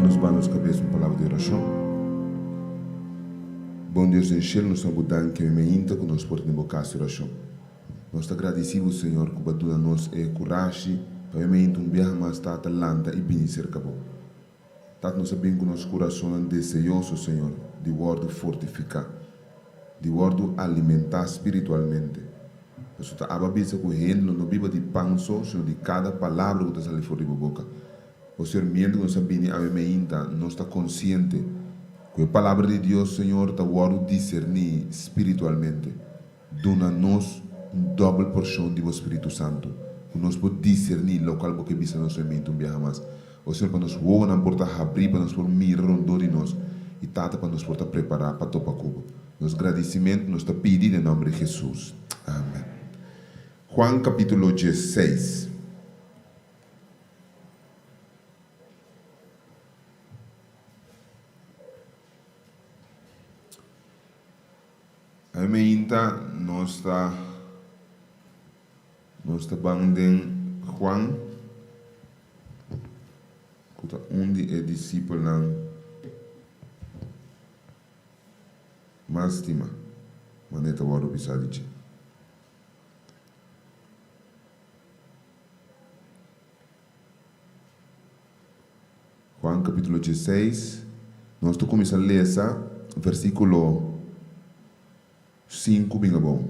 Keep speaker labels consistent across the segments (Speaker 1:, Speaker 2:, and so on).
Speaker 1: Laga nos baha nos kabes un palabra di orashon. Bon Dios den shelu, nos ta bo danki awe meinta ku nos por tene bo kas di orashon. Nos ta gradisí bo, Señor, ku bo a duna nos e kurashi pa awe meinta un biaha mas Tata lanta i bini serka bo. Tata, nos a bin ku nos kurasonnan deseoso, Señor, di wòrdu fortifiká, di wòrdu alimentá spiritualmente. Pasobra ta aba bisa ku hende lo no biba di pan so, sino di kada palabra ku ta sali for di bo boka. O Señor, miéntras ku nos a bini awe meinta, nos ta konsiente ku e Palabra di Dios, Señor, ta wòrdu diserní spiritualmente. Duna nos un dòbel porshon di bo Spiritu Santu, ku nos por diserní lokual bo ke bisa nos meinta un biaha mas. O Señor, pa nos wowonan por ta habrí pa nos por mira rondó di nos, i Tata, pa nos por ta prepará pa topa ku bo. Nos gradisimentu nos ta pidi den nòmber di Hesus. Amen. Juan kapítulo diesseis. Awe meinta nos ta nos ta ban den Juan ku ta un di e disipelnan mas stima, manera ta wòrdu bisa di dje. Juan capítulo dieseis, nos ta cuminsa lesa versículo sinku bin abou.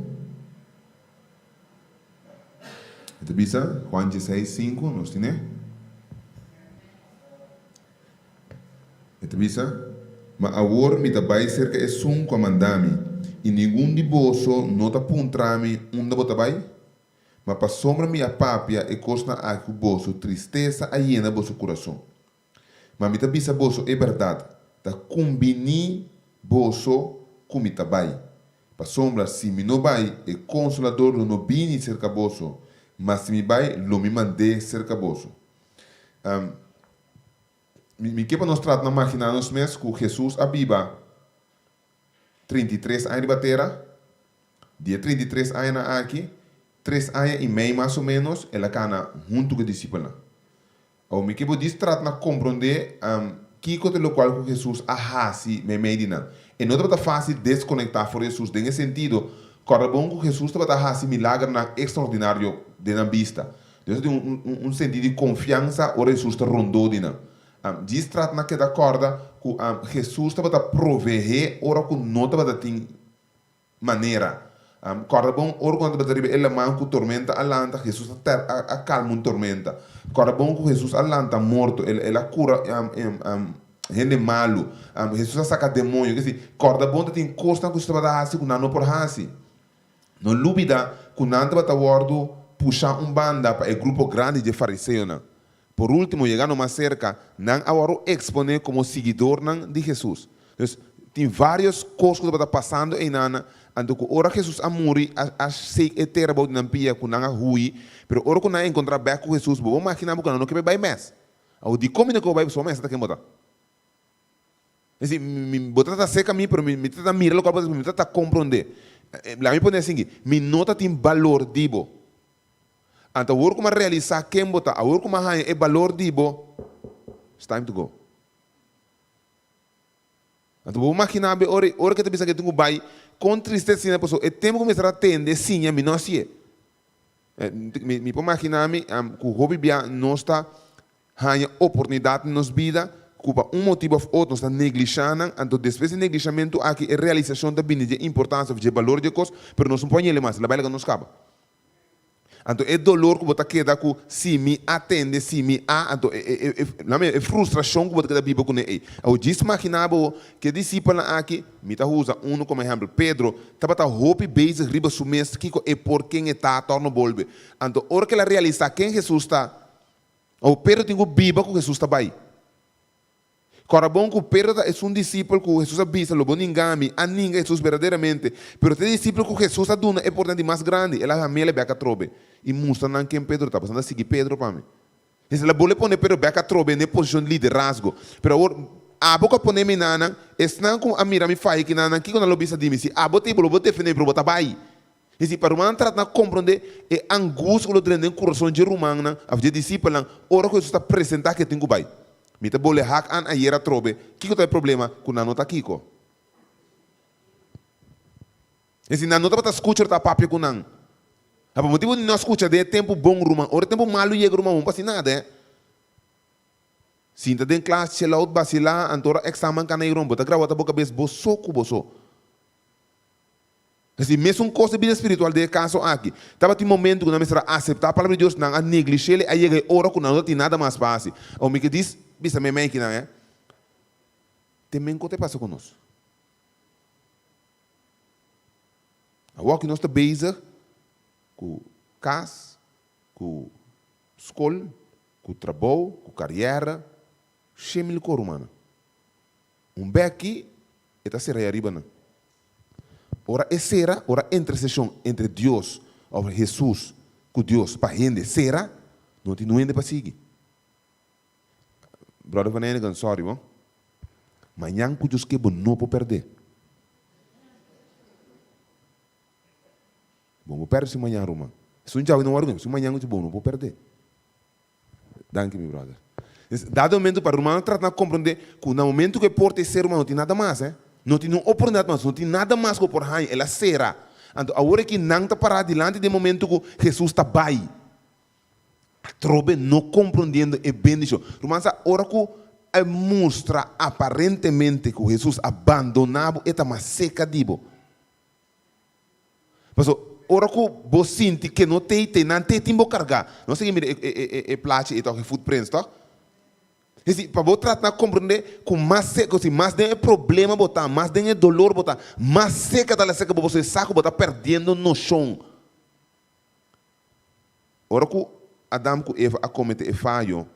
Speaker 1: E ta bisa, Juan dieseis, sinku, nos tine? E ta bisa, Ma awor mi ta bai serka esun ku a manda mi, i ningun di boso no ta puntra mi, Unda bo ta bai? Ma pasobra mi a papia e kosnan aki ku boso, tristesa a yena boso kurason. Ma mi ta bisa boso e bèrdat, ta kumbiní boso ku mi ta bai. Pasobra si mi no bai, e Konsolador lo no bini serka boso, ma si mi bai, lo mi mand'é serka boso. Mi ke pa nos trata na maginá nos mes ku Hesus a biba 33 aña riba tera. Di e 33 añanan aki, tres aña i mei mas o ménos el a kana huntu ku e disipelnan. Awor mi ke bo dis trata na komprondé kiko ta lokual ku Hesus a hasi meimei di nan. E no tabata fásil deskonektá for di Hesus den e sentido, kòrda bon ku Hesus tabata hasi milagernan ekstraordinario den nan bista. Dios a tin un sentido di konfiansa ora Hesus ta rondó di nan. Djis trata na keda kòrda ku Hesus tabata proveé ora ku no tabata tin manera. Kòrda bon, ora ku nan tabata riba e laman ku tormenta a lanta, Hesus a kalma un tormenta. Kòrda bon ku Hesus a lanta morto, el a kura hende malu, Hesus a saka demoño. Kesi, kòrda bon ta tin kosnan ku Hesus tabata hasi ku nan no por hasi. No lubida ku nan tabata wòrdu pushá un banda pa e grupo grandi dje fariseonan. Por último, yegando mas serka, nan a wòrdu eksponé komo siguidornan di Hesus. Dus, tin vários kos ku tabata pasando einan, anto ku ora Hesus a muri, a a shake e tera bou di nan pia ku nan a hui. Pero ora ku nan a enkontrá bèk ku Hesus, bo por maginá bo ku nan no ke bai mes. Awor, dikon mi no ke bai pasobra mi a sa ta ken bo ta? Es decir, mi, bo ta ta cerca mi, pero mi, mi ta ta mira locual bo ta, mi ta ta comprende. Laga mi pone asinki, mi no ta tin balor di bo. Anto awor cu mi a realisa ken bo ta, awor cu mi a haña e balor di bo, it's time to go. Anto bo magina be ora, ora ke ta bisa ke tin cu bay, con tristesa asina, pasobra e tempo cu mi estar a tende, siña, mi no haci'e. Mi, mi por magina mi cu hopi bia nos ta haña oportunidat den nos bida ku pa un motibu òf otro nos ta neglishá nan, anto despues di neglishamentu aki e realisashon ta bini dje importansia òf dje balor dje kos, pero nos no por hañ'el mas, el a bai laga nos kaba. Anto e dolor ku bo ta keda ku si mi a tende, si mi a, anto e e e e e frustrashon ku bo ta keda biba kuné ei. Awor djis maginá bo ku e disipelnan aki, mi ta usa unu komo ehèmpel, Pedro, tabata hopi bezig riba su mes kiko e por, ken e ta, tòrno bolbe. Anto ora ku el a realisá ken Hesus ta, Awor Pedro tin ku biba ku Hesus ta bai. Kòrda bon ku Pedro ta esun disipel ku Hesus a bisa, Lo bo ninga mi. A ninga Hesus berdaderamente. Pero ta e disipel ku Hesus a duna e oportunidat di mas grandi. El a ham'é el a bèk atrobe i mustra nan ken Pedro ta. Pasobra nan a sigui Pedro pa mi. Esei el a bolbe pone Pedro bèk atrobe n'e posishon di liderazgo. Pero awor, abo ku a pone mi na nan, esnan ku a mira mi faya aki na nan, kiko nan lo bisa di mi? Si abo ta ei, bo lo bo defendé mi, pero bo ta bai. Es di, pa rumannan trata na komprondé e angustia ku lo drenta den kurason dje rumannan òf dje disipelnan ora ku Hesus ta presentá ke tin ku bai. Mi ta bole hak an ayer atrobe, kiko ta e problema ku nan no ta kiko? E si nan no tabata skucha ora ta papia ku nan. A pa motibu di no skucha den e tempu bon ruman, ora e tempu malu yega ruman bo no por hasi nada eh. Sinta den klas chill out basilá anto ora eksamen kana yega ruman bo ta grabá ta bo kabes bo so ku bo so. Esei mesun kos den bida spiritual den e kaso aki. Tabatin momentu ku nan mester a aseptá palabra di Dios, nan a neglish'el i a yega e ora ku nan no ta tin nada mas pa hasi. Awor mi ke dis bisa meimei kinan eh, te men ku ta pasa ku nos. Awor ku nos ta bezig ku kas, ku skol, ku trabou, ku kariera, shemil ko rumannan. Un beki e ta sera ariba nan. Ora e sera, ora interseshon entre Dios of Hesus ku Dios pa hende sera, no tin un hende pa sigui. Brother Van Enegan, sorry bo. Mañan ku Dios ke bo no por perdé. Bo no por perde si mañan ruman. Esun djawe no wòrdu, si mañan bo no por perdé. Danki mi brother. Dado momento pa rumannan trata na comprende cu na momento cu e porta e cera ruman no tin nada mas eh. No tin un oportunidad mas, no tin nada mas cu bo por haña, el a cera. Anto awor aki nan ta para dilanti den momento cu Jesus ta bay. Atrobe no comprondiendo e bendicion. Ruman sa ora cu a mustra aparentemente cu Jesus a bandona bo e ta mas seca di bo. Paso, ora ku bo sinti ke no tei tei, nan tei tin bo kargá. Nos a mira e plachi ei tòg, e footprints tòg? Es di, pa bo trata na komprendé ku mas seka, si mas den e problema bo ta, mas den e dolor bo ta, mas seka ta la seka bo pasobra e sa ku bo ta pèrdiendo noshon. Ora ku Adam ku Eva a kometé e fayo,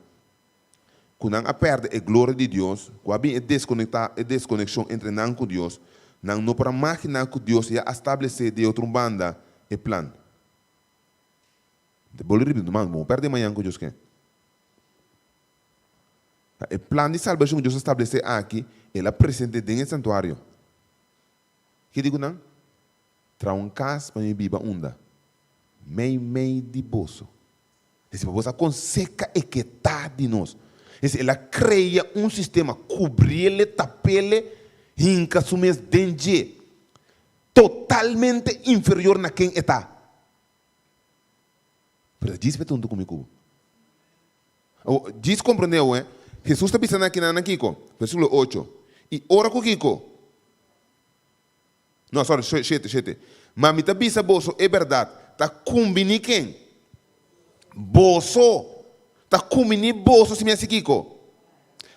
Speaker 1: ku nan a pèrdè e gloria di Dios, ku a bin e deskonektá, e deskonekshon entre nan ku Dios, nan no por a maginá ku Dios ya a stablesé di e otro banda e plan. Mi ta bolbe ripití, ruman, bo no pèrdè mañan ku Dios ke. Ta e plan di salbashon ku Dios a stablesé aki, El a present'é den e santuario. Ke di ku nan? Traha un kas pa mi biba unda? Meimei di boso. Esei pa bo sa kon seka e ke ta di nos. Esei el a krea un sistema, kubriele, tapele, hinka su mes den dje, totalmente inferior na ken e ta. Pero ta djis pa e ta huntu ku mi ku bo. Awor, djis komprendé awor, eh. Hesus ta bisa nan akinan na kiko? Versíkulo ocho, I ora ku kiko? No, sorry, shete, shete. Ma mi ta bisa boso e bèrdat, ta kumbiní ken? Boso! Ta kumbiní boso si mi hasi kiko?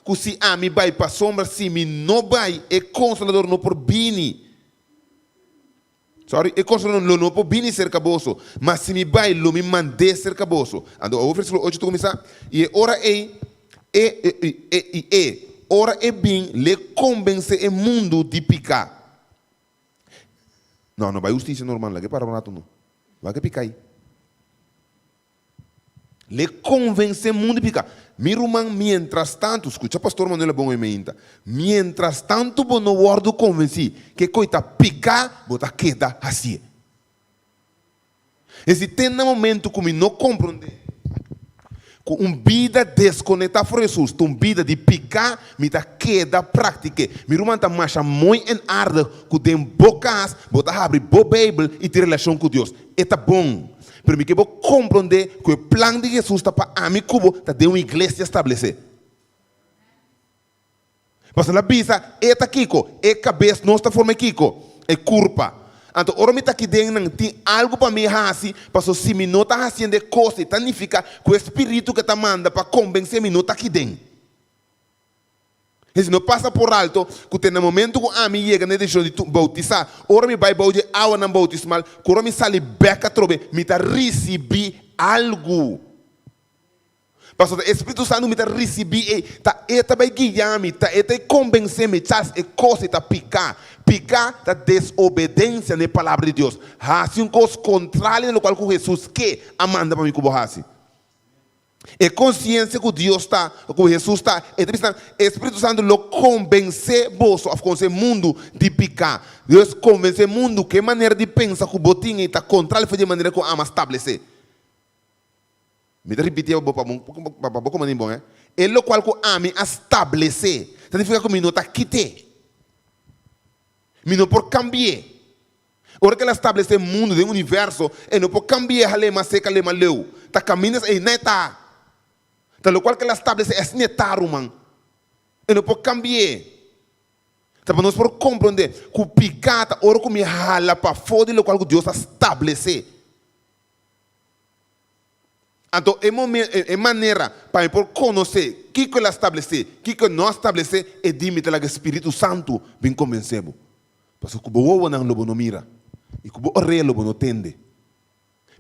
Speaker 1: Ku si ami bai pasobra si mi no bai, e Konsolador no por bini. Sorry, e Konsolador lo no por bini serka boso, ma si mi bai, lo mi mand'é serka boso. Anto awor versíkulo ocho ta kuminsá, I e ora ei, E, e, e, i e, ora e bin, l'e konbensé e mundu di piká. No, no bai hustisia normal, laga e para un ratu no. Wak e piká ei. L'e konvensé mundu di piká. Mi ruman, miéntras tantu, skucha pastor Manuel bon oe meinta, miéntras tantu bo no wòrdu konvensí ke koi ta piká, bo ta keda hasié. Esi ten na momento ku mi no komprondé ku un bida deskonektá for Hesus ta un bida di piká, mi ta keda praktik'é. Mi ruman ta masha mooi en aardig ku den bo kas bo ta habri bo Beibel i tin relashon ku Dios. E ta bon. Pero mi ke bo komprondé ku e plan di Hesus ta pa ami ku bo ta den un iglesia stablesé. Pasobra el a bisa, E ta kiko? E kabes nos ta forma e kiko? E kurpa. Anto ora mi ta aki den nan, tin algu pa mi hasi, pasobra si mi no ta hasiendo e kos ei, ta nifiká ku e spiritu ku e ta manda pa kombensé mi no ta aki den. Esei no pasa por alto ku te na momentu ku ami yega na e desishon di boutisá, ora mi bai bou di e awanan boutismal, ku ora mi sali bèk atrobe, mi ta risibí algu. Pasobra e Spiritu Santu mi ta risibí ei, ta E ta bai guia mi, ta E ta konbensé mi, chas e kos ei ta piká. Piká ta desobedensia na e Palabra di Dios. Hasi un kos kontrali na lokual ku Hesus ke a manda pa mi ku bo hasi. E konsiensia ku Dios ta, ku Hesus ta, e ta bisa nan, e Spiritu Santu lo konbensé boso òf konse mundu di piká. Dios konbensé mundu ku e manera di pensa ku bo tin ei ta kontrali for di e manera ku Ama stablesé. Mi ta ripitié pa bo pa bo pa bo komprendé bon, eh. E lokual ku ami a stablesé, ta nifiká ku mi no ta kit'é. Mi no por kambi'é. Ora ku el a stablesé mundu den universo, e no por kambi'é hal'é mas seka, hal'é mas leu. Ta kaminda esei na e ta. Ta lokual ku el a stablesé, asina e ta, ruman. E no por kambi'é. Ta pa nos por komprondé ku piká ta ora ku mi hala pafó di lokual ku Dios a stablesé. Anto e momen, e manera pa mi por konosé kiko el a stablesé, kiko e no a stablesé, e di mi ta laga e Spiritu Santu bin konvensé bo. Pasobra ku bo wowonan lo bo no mira, i ku bo orea lo bo no tende.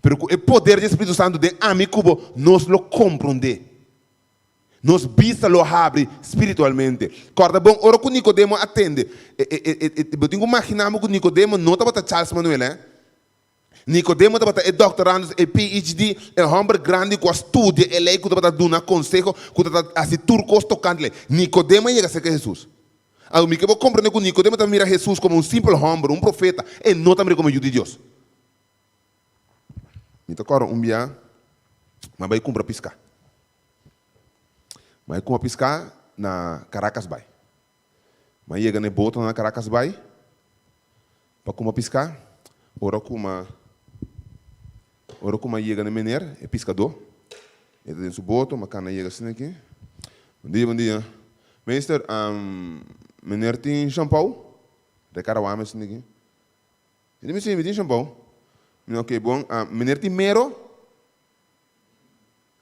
Speaker 1: Pero ku e poder di e Spiritu Santu den ami ku bo, nos lo komprondé. Nos bista lo habri spiritualmente. Kòrda bon, ora ku Nikodemo a tende, bo tin ku maginá bo ku Nikodemo no tabata Charles Manuel, hè. Nikodemo tabata e doctorandus, e PhD, e hòmber grandi ku a studia e lei, ku tabata duna konseho, ku tabata hasi tur kos tokante lei. Nikodemo a yega serka Hesus. Awor, mi ke bo komprendé ku Nikodemo ta mira Hesus komo un simpel hòmber, un profeta, e no ta mira komo Yu di Dios. Mi ta kòrda un bia, mi a bai kumpra piská. Mi a kumpra piská na Caracas Bay. Mi a yega na e botonan na Caracas Bay pa kumpra piská. Ora ku mi a ora ku mi a yega na e mener, e piskadó, e ta den su boto, mi a kana yega asina aki. Bon dia, bon dia. Meester, mener tin shampou? Rekara wak mi asina aki. Mi di, Si, mi tin shampou. Mi di, Ok, bon. Meneer tin mero?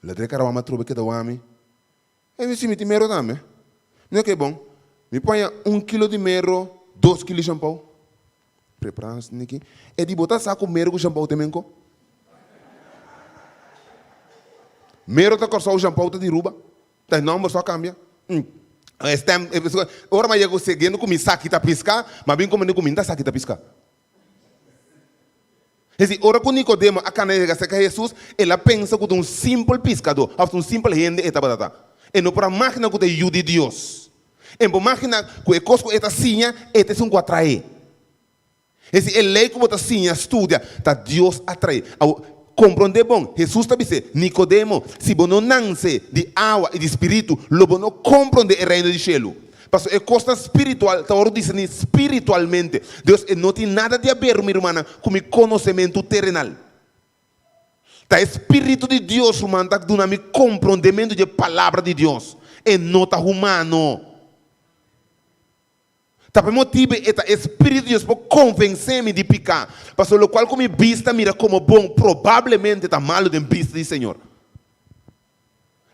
Speaker 1: La dre kara wami atrobe keda wami. E mi, Si, mi tin mero tambe. Mi di, Ok, bon. Mi paña un kilo di mero, dos kilo di shampou. Prepara asina aki. E di, Bo ta sa ku mero ku shampou ta menko? Mero ta Kòrsou, shampou ta di Ruba. Ta e nòmber so a kambia. E stem, ora mi a yega ku siguiendo ku mi sa kita piska, mi a bin komprende ku mi no ta sa kita piska. Es di, ora ku Nikodemo a kana yega serka Hesus, el a pensa ku ta un simpel piskadó òf un simpel hende e tabata ta. E no por a magina ku ta e Yu di Dios. E no por magina ku e kos ku e ta siña, e ta esun ku a trae. Es di, e lei ku bo ta siña, studia, ta Dios a trae. Awor, komprondé bon, Hesus ta bis'é, Nikodemo, si bo no nanse di awa i di spiritu, lo bo no komprondé e Reino di shelu. Pasobra e kosnan spiritual ta wòrdu diserní spiritualmente. Dios, e no tin nada di aber, mi rumannan, ku mi konosementu terenal. Ta e spiritu di Dios, ruman, ta duna mi komprondementu di e Palabra di Dios. E no ta humano. Ta pa e motibu e ta e Spiritu di Dios por konvensé mi di piká, pasobra lokual ku mi bista mira komo bon probablemente ta malu den bista di Señor.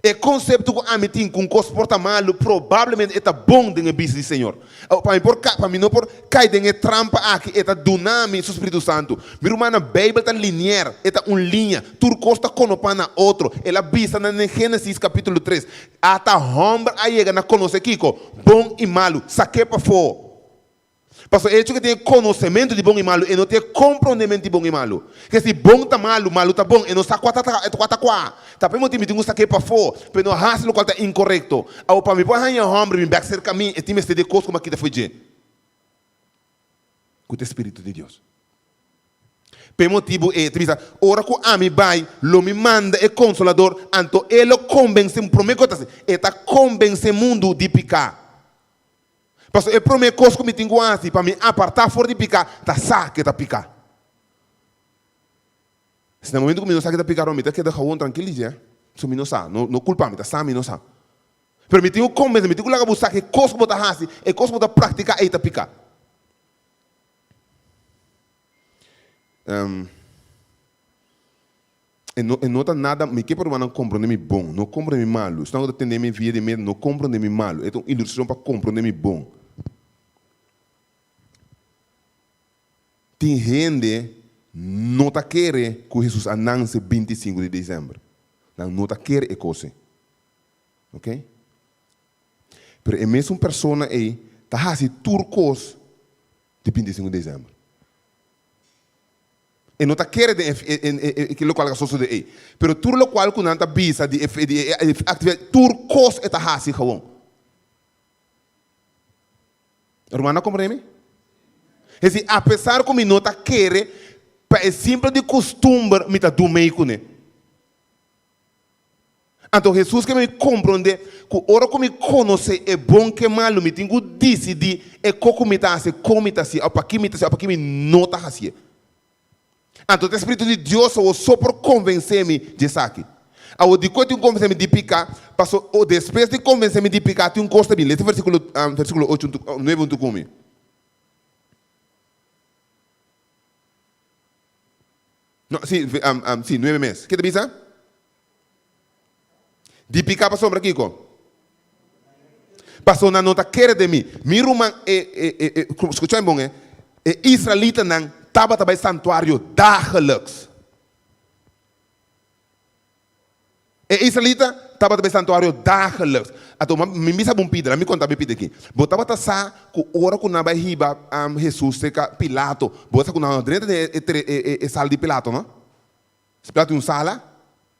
Speaker 1: E konsepto ku ami tin ku un kos por ta malu probablemente e ta bon den e bista di Señor. Awor, pa mi por pa mi no por kai den e trampa aki e ta duna mi su Spiritu Santu. Mi rumannan, Beibel ta linier, e ta un liña, tur kos ta konopá na otro. El a bisa nan den Génesis kapítulo tres, Ata hòmber a yega na konosé kiko? Bon i malu. Sak'é pafó. Pasobra e echo ku e tin e konosementu di bon i malu, e no tin e komprondementu di bon i malu. Ke si bon ta malu, malu ta bon, e no sa kua ta kua ta kua. Ta pa e motibu mi tin ku sak'é pafó, pa e no hasi lokual ta inkorekto. Awor, pa mi por haña e hòmber bin bèk serka mi, e tin mester di e kos ku mi a kita fo'i dje. Ku ta e spiritu di Dios. P'e motibu ei e ta bisa, Ora ku ami bai, lo mi manda e Konsolador, anto e lo kombensé, promé ku e ta hasi, e ta kombensé mundu di piká. Pasobra e promé kos ku mi tin ku hasi pa mi apartá for di piká ta sa ku e ta piká. Si na momentu ku mi no sa ku e ta piká, mi ta keda gewoon trankil di dje. Pasobra mi no sa, no no kulpa mi, ta sa mi no sa. Pero mi tin ku kombensé, mi tin ku laga bo sa ku e kos ku bo ta hasi, e kos ku bo ta praktiká ei ta piká. E no, e no ta nada, mi ke pa rumannan komprondé mi bon, no komprondé mi malu. Esnan ku ta tende mi via di medio no komprondé mi malu. E ta un ilustrashon pa komprondé mi bon. Tin hende no ta kere ku Hesus a nanse 25 di desèmber. Nan no ta kere e kos ei. Oké? Pero e mesun persona ei ta hasi tur kos di 25 di desèmber. E no ta kere den e e lokual ka sosodé ei. Pero tur lokual ku nan ta bisa di e di e aktividat, tur kos e ta hasi gewoon. Rumannan a komprendé mi? Es di, apesar ku mi no ta kere, pa e simpel di kustumber mi ta dumei kuné. Anto Hesus ke mi komprondé ku ora ku mi konosé e bon ku e malu, mi tin ku disidí e ko ku mi ta hasi, kon mi ta hasié, òf pakí mi ta hasié òf pakí mi no ta hasié. Anto ta e spiritu di Dios awor so por konvensé mi di esaki. Awor dikon e tin ku konvensé mi di piká? Paso despues di konvensé mi di piká tin un kos ta bin. Lesa versíkulo versíkulo ocho huntu nuebe huntu ku mi. No, si, si, nuebe mes. Ke ta bisa? Di piká pasobra kiko? Pasobra nan no ta kere den mi. Mi ruman, e, e, e, e, skucha mi bon, e, e israelitanan tabata bai santuario dagelijks. E israelita tabata bai santuario dagelijks. Anto, mi bisa bo un pida, mi konta bo e pida aki. Bo tabata sa ku ora ku nan bai hiba Hesus serka Pilato, bo sa ku nan no drenta den e, e, e, e sala di Pilato, no? Si Pilato tin un sala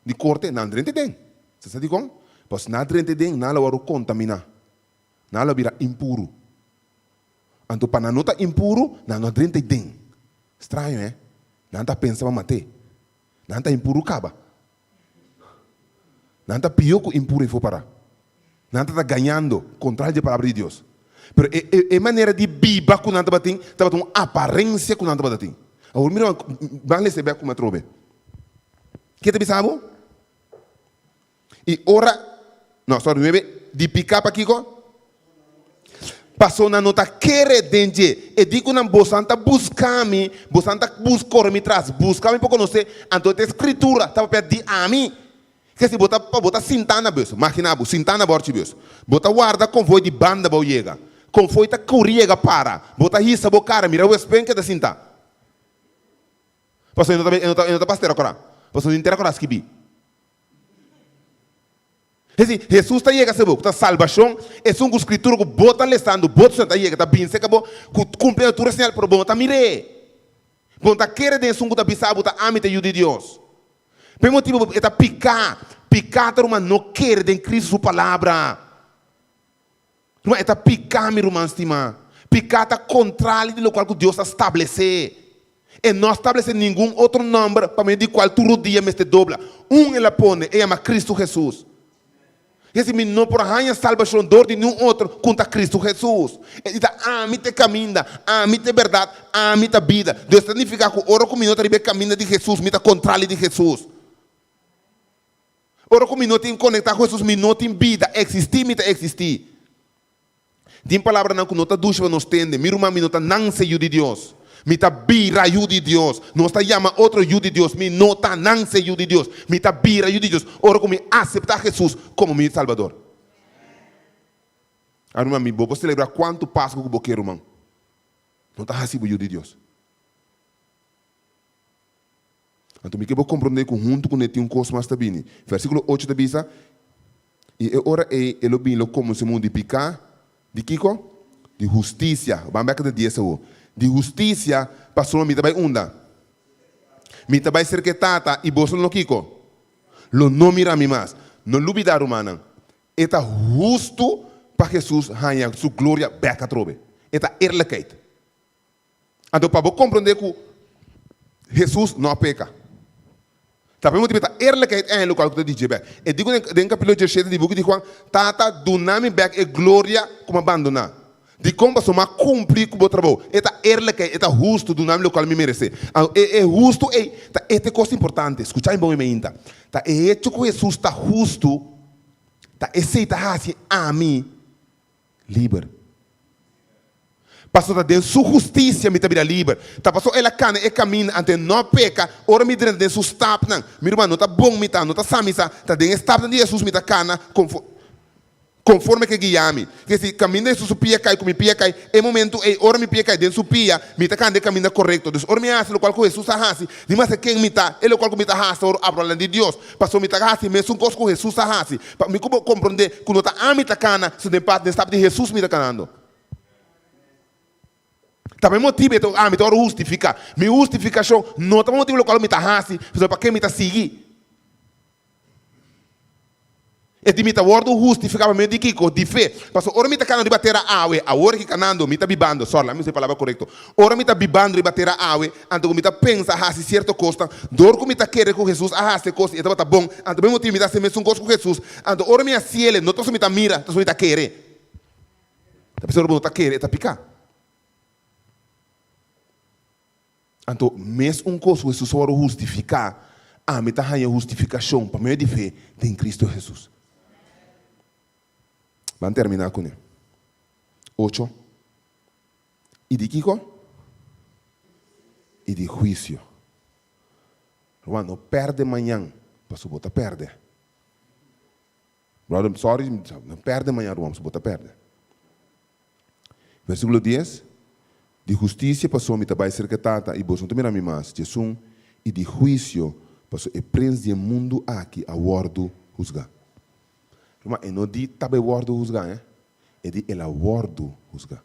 Speaker 1: di korte, nan drenta den. Sa sa dikon? Pasobra si nan drenta den, nan lo wòrdu kontaminá. Nan lo bira impuru. Anto pa nan no ta impuru, nan no a drenta den. Straño, eh? Nan ta pensa pa mat'é. Nan ta impuru kaba. Nan ta pió ku impuru ei for pará. Nan ta ta gañando kontra di e palabra di Dios. Pero e e e manera di biba ku nan tabatin tabata un aparensia ku nan tabata tin. Awor mira ban lesa e bek ku mi atrobe. Ke ta bisa bo? I ora, no, sorry, nuebe, di piká pakiko? Paso nan no ta kere den dje. E di ku nan, Bosan ta buska mi, bosan ta bus kore mi tras, buska mi pa konosé, anto e Skritura ta papia di ami. Ke si bo ta pa bo ta sintá na bus, magina bo, sintá na bòrchi bus, bo ta warda konvoi di banda bo yega. Konvoi ta kuri yega para, bo ta hisa bo kara mira wespen keda sintá. Paso e no ta e no ta e no ta pas tera kora, paso tin tera kora skibí. Hesi, Hesus ta yega sebo ku ta salbashon, esun ku Skritura ku bo ta lesando, bo ta yega, ta bin serka bo, ku kumpli na tur e señal, pero bo no ta mir'é. Bo no ta kere den esun ku ta bisa bo ta ami ta e Yu di Dios. Pa e motibu bo e ta piká. Piká ta ruman no kere den Kristu su palabra. Ruman, e ta piká, mi ruman stimá. Piká ta kontrali di lokual ku Dios a stablesé. E no a stablesé ningun otro nòmber pa medio di kual tur rodia mester dobla. Un el a pone, e yama Kristu Hesus. I si mi no por haña salbashon dor di niun otro ku ta Kristu Hesus. E di ta ami ta e kaminda, ami ta e bèrdat, ami ta bida. Dios ta nifiká ku ora ku mi no ta riba e kaminda di Hesus, mi ta kontrali di Hesus. Ora ku mi no tin konektá ku Hesus, mi no tin bida. Eksistí mi ta eksistí. Tin palabranan ku no ta dushi pa nos tende. Mi ruman, mi no ta nanse yu di Dios. Mi ta bira yu di Dios. Nos ta yama otro yu di Dios. Mi no ta nanse yu di Dios. Mi ta bira yu di Dios ora ku mi aseptá Hesus komo mi Salbador. A ruman, mi bo por selebrá kuantu Pasku ku bo ke, ruman. No ta hasi bo yu di Dios. Anto mi ke bo komprondé ku huntu kuné tin un kos mas ta bini. Versíkulo ocho ta bisa, I e ora ei e lo bini lo komusé mundu di piká, di kiko? Di hustisia. Ban bèk na dies awor. Di hustisia, pasobra mi ta bai unda? Mi ta bai serka e Tata, i boso lo kiko? Lo no mira mi mas. No lubidá, rumannan, e ta hustu pa Hesus haña su gloria bèk atrobe. E ta eerlijkheid. Anto pa bo komprondé ku Hesus no a peka. Ta pa e motibu e ta eerlijkheid en lokual ku ta dije bèk. E di ku den kapítulo diesshete di buki di Juan, Tata, duna mi bèk e gloria ku mi a bandoná. Dikon? Pasobra mi a kumpli ku bo trabou. E ta eerlijkheid, e ta hustu, duna mi lokual mi meresé. Anto e e hustu ei ta e ta e kos importante. Skucha mi bon e meinta. Ta e hecho ku Hesus ta hustu, ta esei ta hasi ami liber. Pasobra ta den su hustisia mi ta bira liber. Ta pasobra el a kana e kaminda, anto e no a peka. Ora mi drenta den su stapnan, mi ruman, no ta bon mi ta, no ta sa mi sa, ta den e stapnan di Hesus mi ta kana konforme ku e guia mi. Ke si kaminda Hesus su pia kai ku mi pia kai, e momentu ei ora mi pia kai den su pia, mi ta kana den e kaminda korekto. Dus ora mi hasi lokual ku Hesus a hasi, di mas ken mi ta, e lokual ku mi ta hasi ora abra di Dios. Pasobra mi ta hasi mesun kos ku Hesus a hasi. Pa mi ku bo komprondé ku no ta ami ta kana, sino den pas den stap di Hesus mi ta kanando. Ta pa e motibu e ta ami ta wòrdu hustifiká. Mi hustifikashon no ta pa motibu lokual mi ta hasi, sino pa ken mi ta sigui. E di mi ta wòrdu hustifiká pa medio di kiko? Di fe. Pasobra ora mi ta kana riba tera awe, awor ki kanando, mi ta bibando, sòri, laat mi usa e palabra korekto. Ora mi ta bibando riba tera awe, anto ku mi ta pensa hasi sierto kosnan, dor ku mi ta kere ku Hesus a hasi e kos i e tabata bon, anto pa e motibu mi ta hasi e mesun kos ku Hesus. Anto ora mi hasiel, no ta pasobra mi ta mira, ta pasobra mi ta kere. Ta pasobra ora bo no ta kere, e ta piká. Anto, mes un kos ku Hesus a wòrdu hustifiká, ami ta haña hustifikashon pa medio di fe den Kristu Hesus. Ban terminá kuné. Ocho. I di kiko? I di huisio. Ruman, no pèrdè mañan, pasobra bo ta pèrdè. Brother, sorry, no pèrdè mañan, ruman, pasobra bo ta pèrdè. Versíkulo dies, Di hustisia pasobra mi ta bai serka e Tata i boso no ta mira mi mas, Djesun, i di huisio pasobra e prens di e mundu aki a wòrdu husgá. Ruman, e no di ta bai wòrdu husgá, eh, e di el a wòrdu husgá.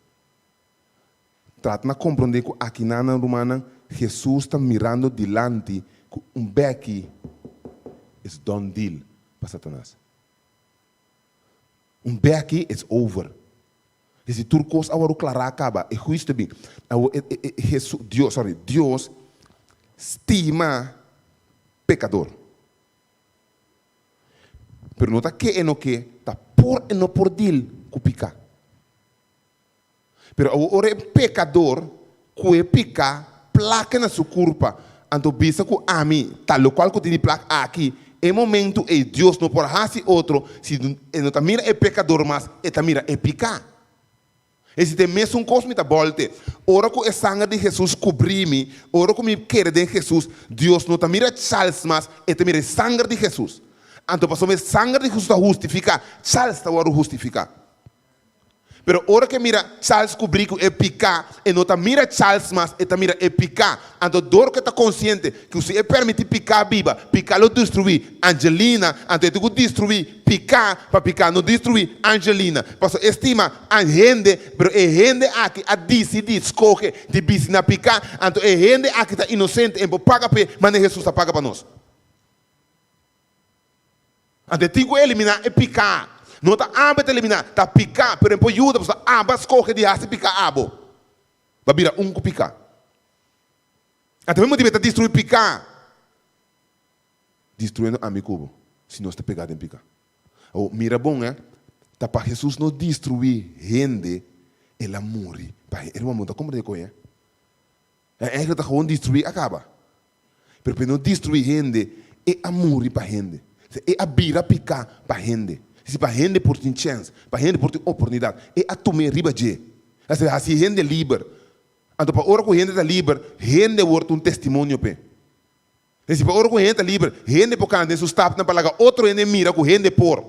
Speaker 1: Trata na komprondé ku akinanan, rumannan, Hesus ta mirando dilanti ku un bèki is done deal pa Satanas. Un bèki it's over. Disi tur kos a wòrdu klará kaba, e huisio ta bin. Awor e e e Hesu Dios sorry Dios stima pekador. Pero no ta ke e no ke, ta por e no por deal ku piká. Pero awor ora e pekador ku e piká plaka na su kurpa, anto bisa ku ami ta lokual ku tin di plak aki, e momentu ei Dios no por hasi otro si e no ta mira e pekador mas, e ta mira e piká. Esi ta e mesun kos mi ta bòlte. Ora ku e sanger di Hesus kubrí mi, ora ku mi kere den Hesus, Dios no ta mira Charles mas, e ta mira e sanger di Hesus. Anto pasobra e sanger di Hesus ta hustifiká, Charles ta wòrdu hustifiká. Pero ora ku e mira Charles kubrí ku e piká, e no ta mira Charles mas, e ta mira e piká. Anto dor ku e ta konsiente ku si e permití piká biba, piká lo destruí Angelina, anto e tin ku destruí piká pa piká no destruí Angelina. Pasobra e stima hende, pero e hende aki a disidí, skohe, di bisti na piká, anto e hende aki ta inosente, e por paga p'e manera Hesus a paga pa nos. Anto e tin ku eliminá e piká. No ta abo e ta eliminá, ta piká, pero e por yuda pasobra abo a skohe di hasi piká abo. Bo a bira un ku piká. Anto e motibu e ta destruí piká, destruyendo ami ku bo, si nos ta pegá den piká. Awor, mira bon, eh, ta pa Hesus no destruí hende, el a muri pa hende. Hermano, bo ta komprendé koe, eh? E angel ta gewoon destruí a kaba. Pero pa e no destruí hende, e a muri pa hende. E a bira piká pa hende. Si pa hende por tin chèns, pa hende por tin oportunidat, e a tum'é riba dje. Esei hasi hende liber. Anto pa ora ku hende ta liber, hende wor ta un testimonio p'e. Esei pa ora ku hende ta liber, hende por kana den su stapnan pa laga otro hende mira ku hende por.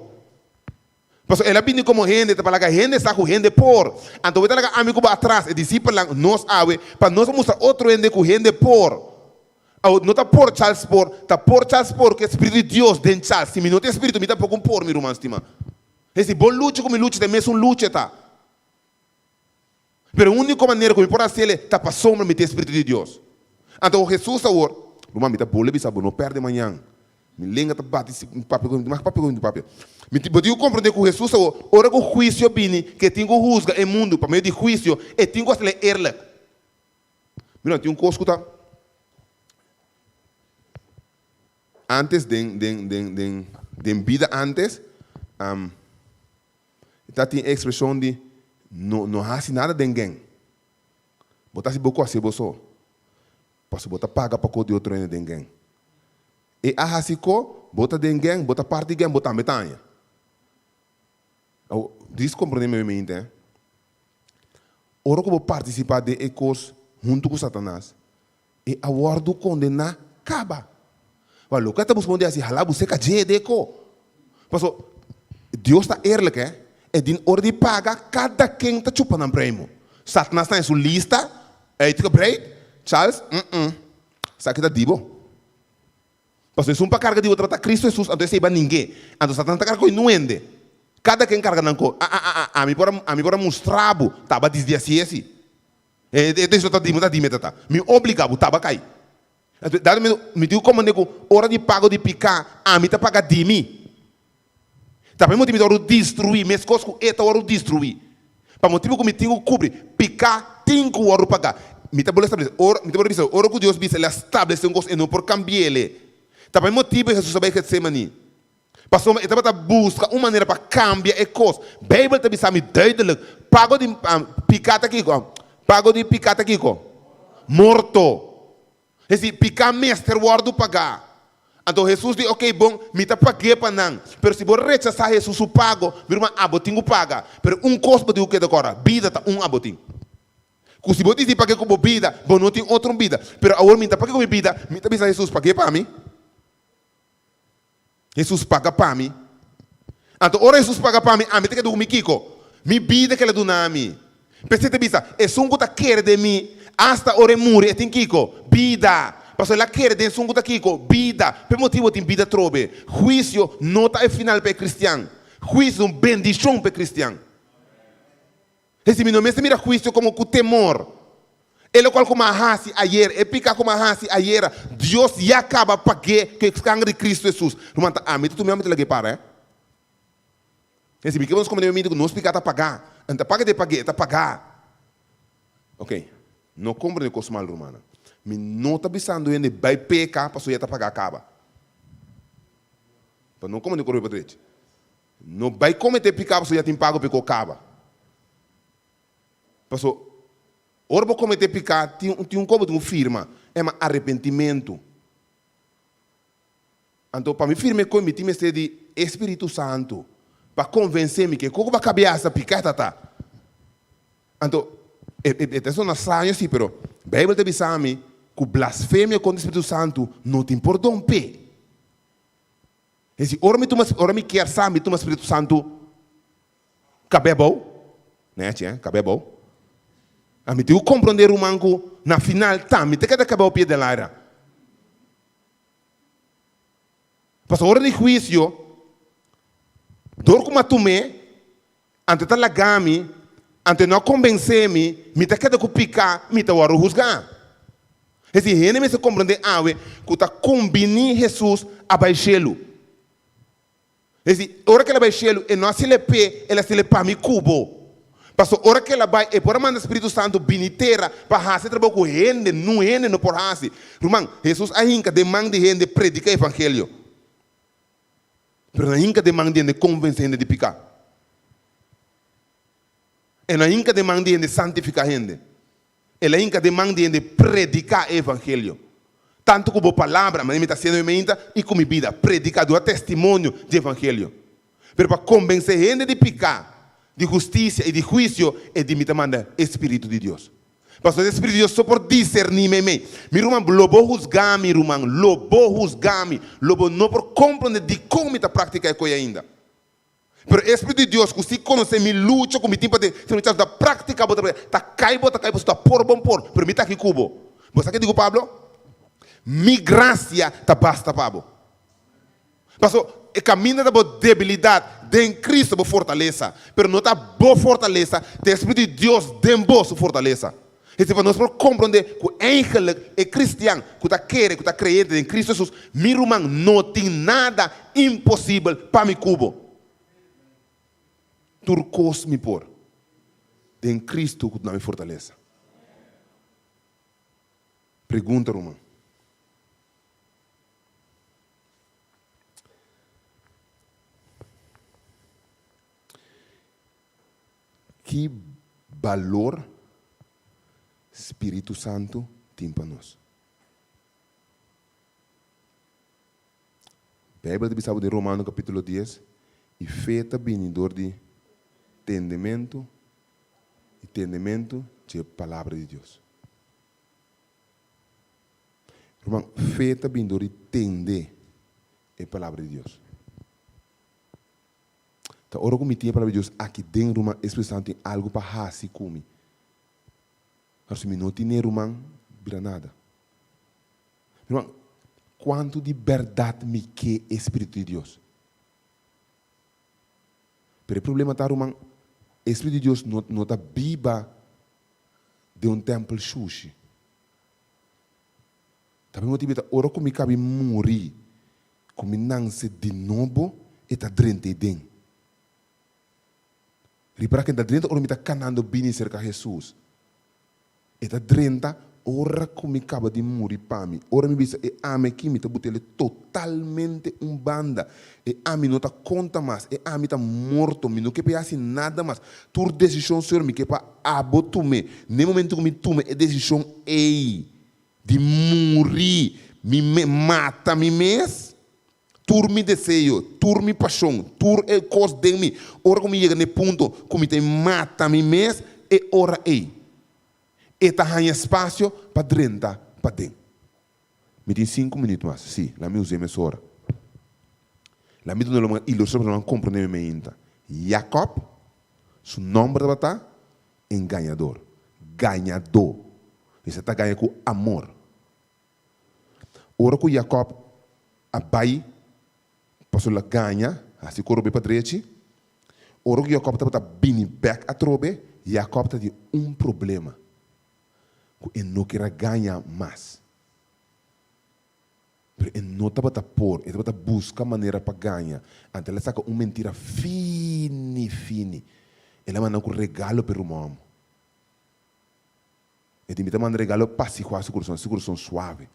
Speaker 1: Pasobra el a bini komo hende, ta pa laga hende sa ku hende por. Anto bo ta laga ami ku bo atras, e disipelnan, nos awe, pa nos a mustra otro hende ku hende por. Awor, no ta por Charles por, ta por Charles por ku e Spiritu di Dios den Charles. Si mi no tin e Spiritu, mi tampoko un por, mi ruman stimá. Esi bo lucha ku mi lucha ta e mesun lucha ta. Pero e úniko manera ku mi por hasiel ta pasobra mi tin e Spiritu di Dios. Anto Hesus awor, Ruman, mi ta bolbe bisa bo, no pèrdè mañan. Mi lenga ta bati si mi papia ku mi mas papia ku mi papia. Mi bo tin ku komprondé ku Hesus awor, ora ku huisio bini, ku e tin ku husga e mundu pa medio di huisio, e tin ku hasiel eerlijk. Mira, tin un kos ku ta antes den den den den den bida antes, Ta tin e ekspreshon di no no hasi nada den gen. Bo ta hasi bo kos hasi bo so. Pasobra bo ta paga pa ko di otro hende den gen. E a hasi ko, bo ta den gen, bo ta parti gen, bo tambe ta haña. Awor, dis komprondé mi mente, eh. Ora ku bo partisipá den e kos huntu ku Satanas, e a wòrdu kondená kaba. Wak, loke a ta buska un di hasi, hala bo seka dje de ko. Paso, Dios ta eerlijk, hè. E din ora di paga, kada ken ta chupa nan primo. Satanas ta den su lista, uitgebreid, Charles, mm-mm, esaki ta di bo. Paso esun pa karga di bo tabata Cristo Jesus, anto esei ba ninge. Anto Satanas ta karga ku e nuende. Kada ken karga nan ko. A, a, a, a, ami por a, ami por a mustra bo, taba disdi asi esi. E decision ta di mi, ta di mi tata. Mi obliga bo, taba kai. Dado mi, mi tin ku komand'é ku ora di pago di piká, ami ta paga di mi. Ta pa e motibu mi ta wòrdu destruí, meskos ku e ta wòrdu destruí. Pa motibu ku mi tin ku kubri, piká tin ku wòrdu pagá. Mi ta bole establesé, ora, mi ta bole bisa, ora ku Dios bisa El a stablesé un kos, E no por kambi'é. Ta pa e motibu Hesus a bai Getsemaní. Pasobra e tabata buska un manera pa kambia e kos. Beibel ta bisa mi duidelik, pago di piká ta kiko? Pago di piká ta kiko? Morto. Es di, piká mester wòrdu pagá. Anto Hesus di, Oké, bon, mi ta pag'é pa nan. Pero si bo rechasá Hesus su pago, mi ruman, abo tin ku paga. Pero un kos bo tin ku keda kòrda, bida ta un abo tin. Ku si bo disí pag'é ku bo bida, bo no tin otro bida. Pero awor mi ta pag'é ku mi bida, mi ta bisa Hesus, pag'é pa mi. Hesus paga pa mi. Anto ora Hesus paga pa mi, ami ta keda ku mi kiko? Mi bida ku el a duna mi. P'esei ta bisa, Esun ku ta kere den mi, asta ora e muri, e tin kiko? Bida. Pasobra el a kere den esun ku ta kiko? Bida. P'e motibu e tin bida atrobe. Huisio no ta e final pa e kristian. Huisio ta un bendishon pa e kristian. Hesi, mi no mester mira huisio komo ku temor. E lokual ku mi a hasi ayer, e piká ku mi a hasi ayera, Dios ya kaba pag'é ku e sangre di Kristu Hesus. Ruman, ta ami ta tuma i ami ta lag'é para, eh. Hesi, mi ke pa nos komprendé mi ku nos piká ta pagá. N ta paga di e pag'é, e ta pagá. Oke, no komprendé kos mal, rumannan. Mi no ta bisando hende bai peka pasobra ya ta pagá kaba. Pa no komprendé kos riba drechi. No bai kometé piká pasobra ya tin pago p'e kos kaba. Pasobra ora bo kometé piká tin tin un kos bo tin ku firma, e yama arepentimentu. Anto pa mi firma e kos mi tin mester di e Spiritu Santu pa konvensé mi ke kos ku bo a kabiasa piká ta ta. Anto e e ta sona straño si pero Beibel ta bisa mi ku blasfemia kontra e Spiritu Santu no tin pordon p'e. Es di, ora mi tuma, ora mi kier sa mi tuma Spiritu Santu kab'é abou, nechi eh, kab'é abou. A mi tin ku komprondé ruman ku na final ta mi ta keda kab'é abou pie den laira. Pasobra ora di huisio, dor ku mi a tum'é, anto e ta laga mi, anto e no a kombensé mi, mi ta keda ku piká, mi ta wòrdu husgá. Es di, hende mester komprondé awe ku ta kumbiní Hesus a bai shelu. Es di, ora ku el a bai shelu, e no a sile p'e, el a sile pa mi ku bo. Pasobra ora ku el a bai, e por a manda Spiritu Santu bini tera pa hasi e trabou ku hende, nun hende no por hasi. Ruman, Hesus a hinka den man di hende prediká evangelio. Pero no a hinka den man di hende konvensé hende di piká. E no a hinka den man di hende santifiká hende. El a hinka den man di hende prediká e evangelio. Tantu ku bo palabra, manera mi ta hasiendo mi meinta, i ku mi bida, prediká, duna testimonio di evangelio. Pero pa konvensé hende di piká, di hustisia i di huisio, e di mi ta manda e Spiritu di Dios. Pasobra e Spiritu di Dios so por diserní meimei. Mi ruman, lo bo husgá mi, ruman, lo bo husgá mi. Lo bo no por komprondé dikon mi ta praktiká e koi ainda. Pero e Spiritu di Dios ku si konosé mi lucha ku mi tin pa den, si mi ta praktiká bo ta ta kai bo ta kai pasobra ta por bon por, pero mi ta aki ku bo. Bo sa ke di ku Pablo? Mi grasia ta basta pa bo. Paso e kaminda ta bo debilidat, den Cristo bo fortalesa. Pero no ta bo fortalesa, ta e Spiritu di Dios den bo su fortalesa. Esei pa nos por komprondé ku eigenlik e kristian ku ta kere, ku ta kreyente den Cristo Jesus, mi ruman, no tin nada imposibel pa mi ku bo. Tur kos mi por den Cristo ku duna mi fortalesa. Pregunta, ruman. Ki balor spiritu santu tin pa nos? Beibel ta bisa bo den Romano kapítulo dies, I fe ta bini dor di tendementu, i tendementu dje Palabra di Dios. Ruman, fe ta bini dor di tende e Palabra di Dios. Ta ora ku mi tin e Palabra di Dios aki den, ruman, e Spiritu Santu tin algu pa hasi ku mi. Pero si mi no tin'é, ruman, bira nada. Ruman, kuantu di bèrdat mi ke e Spiritu di Dios? Pero e problema ta, ruman, e Spiritu di Dios no no ta biba den un tèmpel shushi. Ta mi motibu ta ora ku mi kabi muri, ku mi nanse di nobo, e ta drenta ei den. Ripara ku e ta drenta ora mi ta kanando bini serka Hesus. E ta drenta ora ku mi kaba di muri pa mi. Ora mi bisa e ami aki mi ta but'el totalmente un banda. E ami no ta konta mas. E ami ta morto. Mi no ke pa e hasi nada mas. Tur desishon, Señor, mi ke pa abo tum'é. Na e momento ku mi tuma e desishon ei di muri, mi mata mi mes, Tur mi deseo, tur mi pashon, tur e kos den mi, ora ku mi yega na e punto ku mi ta mata mi mes, e ora ei e ta haña spasio pa drenta paden. Mi tin sinku minüt mas, sí, laat mi us'é mesora. Laat mi duna lo ilustrashon pa nan komprendé mi meinta. Jakòb, su nòmber tabata engañador, gañadó. Esei ta gaña ku amor. Ora ku Jakòb a bai pasobra el a gaña, hasi ku robe pa drechi, ora ku Jakòb tabata bini bèk atrobe, Jakòb ta tin un problema, ku e no kier a gaña mas. Pero e no tabata por, e tabata buska manera pa gaña. Anto el a saka un mentira fini fini. El a manda ku regalo pa e ruman amo. E di, Mi ta manda regalo pa pasiguá su kurason, su kurason suave.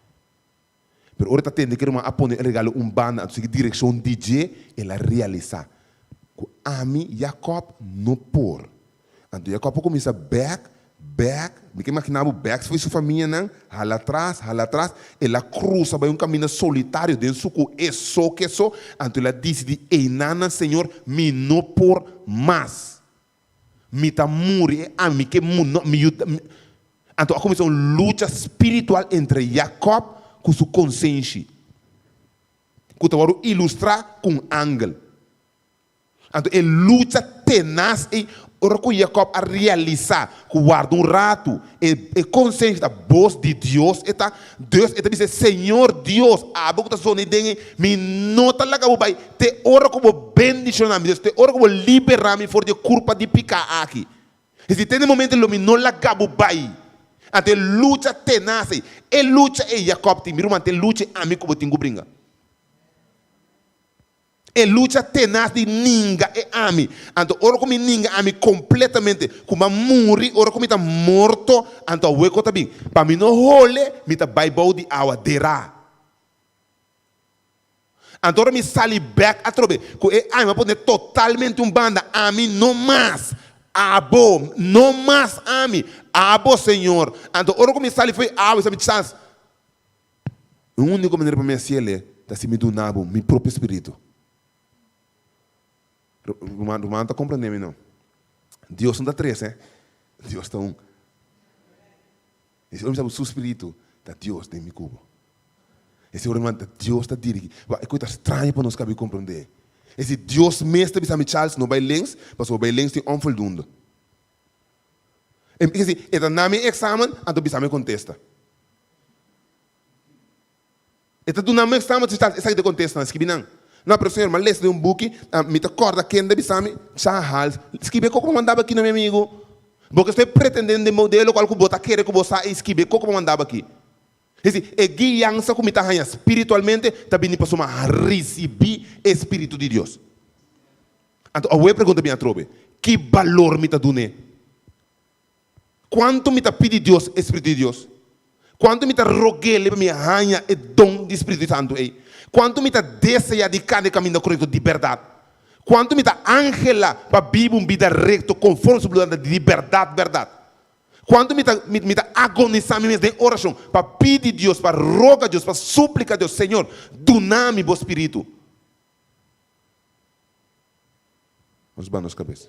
Speaker 1: Pero ora e ta tende ku e ruman a pone e regalo un banda anto sigui direkshon di dje, el a realisá ku ami, Jakòb, no por. Anto Jakòb a kuminsá bèk, bèk, mi ke imaginá bo bèk for di su famianan, hala atras, hala atras, el a krusa bai un kaminda solitario den su ku e so ke so, anto el a disidí, Einanan, Señor, mi no por mas. Mi ta muri e ami ke mu no mi yuda mi. Anto a kuminsá un lucha spiritual entre Jakòb ku su konsenshi, ku ta wòrdu ilustrá ku un angel. Anto e lucha tenas ei, ora ku Jakòb a realisá ku warda un ratu e e konsenshi ta bos di Dios e ta, Dus e ta bisa, Señor Dios, abo ku ta zona ei den ei, mi no ta laga bo bai te ora ku bo bendishoná mi. Dus te ora ku bo liberá mi for di e kurpa di piká aki. Es di, te na e momento lo mi no laga bo bai. Anto e lucha tenas ei, e lucha ei Jakòb tin, mi ruman, ta e lucha ei ami ku bo tin ku bringa. E lucha tenas di ninga e ami. Anto ora ku mi ninga ami kompletamente, ku mi a muri, ora ku mi ta morto, anto awe ku ta bin. Pa mi no hole, mi ta bai bou di awa derá. Anto ora mi sali bèk atrobe, ku e ami a pone totalmente un banda, ami no mas, abo, no mas ami, abo, Señor. Anto ora ku mi sali fo'i awa, mi chans. E úniko manera pa mi hasi el ta si mi duna bo mi propio spiritu. Ruman, ruman ta komprendé mi no? Dios no ta tres, eh? Dios ta un. I si ora mi sa bo su spiritu, ta Dios den mi kubo. I si ora mi ta Dios ta dirigí. Wak, e kos ta straño pa nos kabi komprendé. E si Dios mes ta bisa mi, Charles, no bai links, pasobra bai links tin onvoldoende. E si e ta na mi examen, anto bisa mi kontesta. E ta duna mi examen, si ta esaki ta e kontestanan, skibi nan. No, pero señor, mi a lesa den un buki, mi ta kòrda ken ta bisa mi, Charles, skibi e koko bo mandaba aki no, mi amigu. Bo ke stoi pretendendo den modelo kual ku bo ta kere ku bo sa i skibi e koko bo mandaba aki. Es disi, e guiansa ku mi ta haña spiritualmente ta bini pasobra mi a risibí e spiritu di Dios. Anto awe e pregunta bin atrobe, Ki balor mi ta dun'é? Kuantu mi ta pidi Dios e Spiritu di Dios? Kuantu mi ta rog'El pa mi haña e don di Spiritu Santu ei? Kuantu mi ta deseá di kana e kaminda korekto di bèrdat? Kuantu mi ta anhelá pa biba un bida rekto konforme su boluntat di bèrdat bèrdat? Kuantu mi ta mi ta agonisá mi mes den orashon pa pidi Dios, pa roga Dios, pa suplika Dios, Señor, duna mi bo Spiritu? Nos ba nos kabes.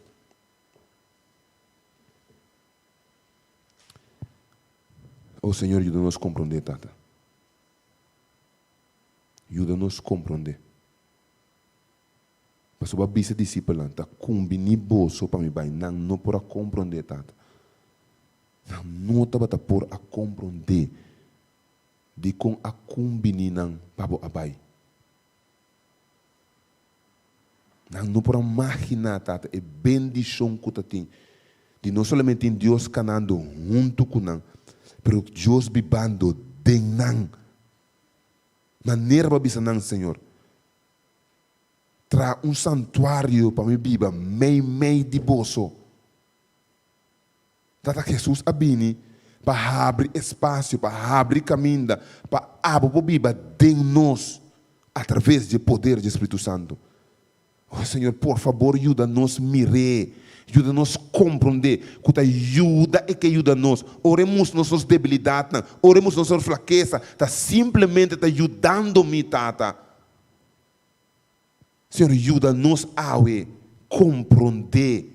Speaker 1: O Señor, yuda nos komprondé, Tata. Yuda nos komprondé. Pasobra bo a bisa disipelnan, ta kumbiní boso pa mi bai. Nan no por a komprondé, Tata. Nan no tabata por a komprondé dikon a kumbiní nan pa bo a bai. Nan no por a maginá, Tata, e bendishon ku ta tin di no solamente tin Dios kanando huntu ku nan, pero Dios bibando den nan. Manera bo a bisa nan, Señor, traha un santuario pa mi biba meimei di boso. Tata Hesus a bini pa habri espasio, pa habri kaminda pa abo por biba den nos atraves di e poder di e Spiritu Santu. Oh Señor, por fabor yuda nos mir'é, yuda nos komprondé ku ta yuda e ke yuda nos. Ora e mustra nos nos debilidatnan, ora e mustra nos nos flakesa, ta simplemente ta yudando mi, Tata. Señor, yuda nos awe komprondé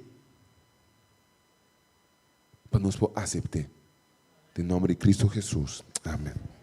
Speaker 1: pa nos por asept'é. Den nòmber di Kristu Hesus. Amen.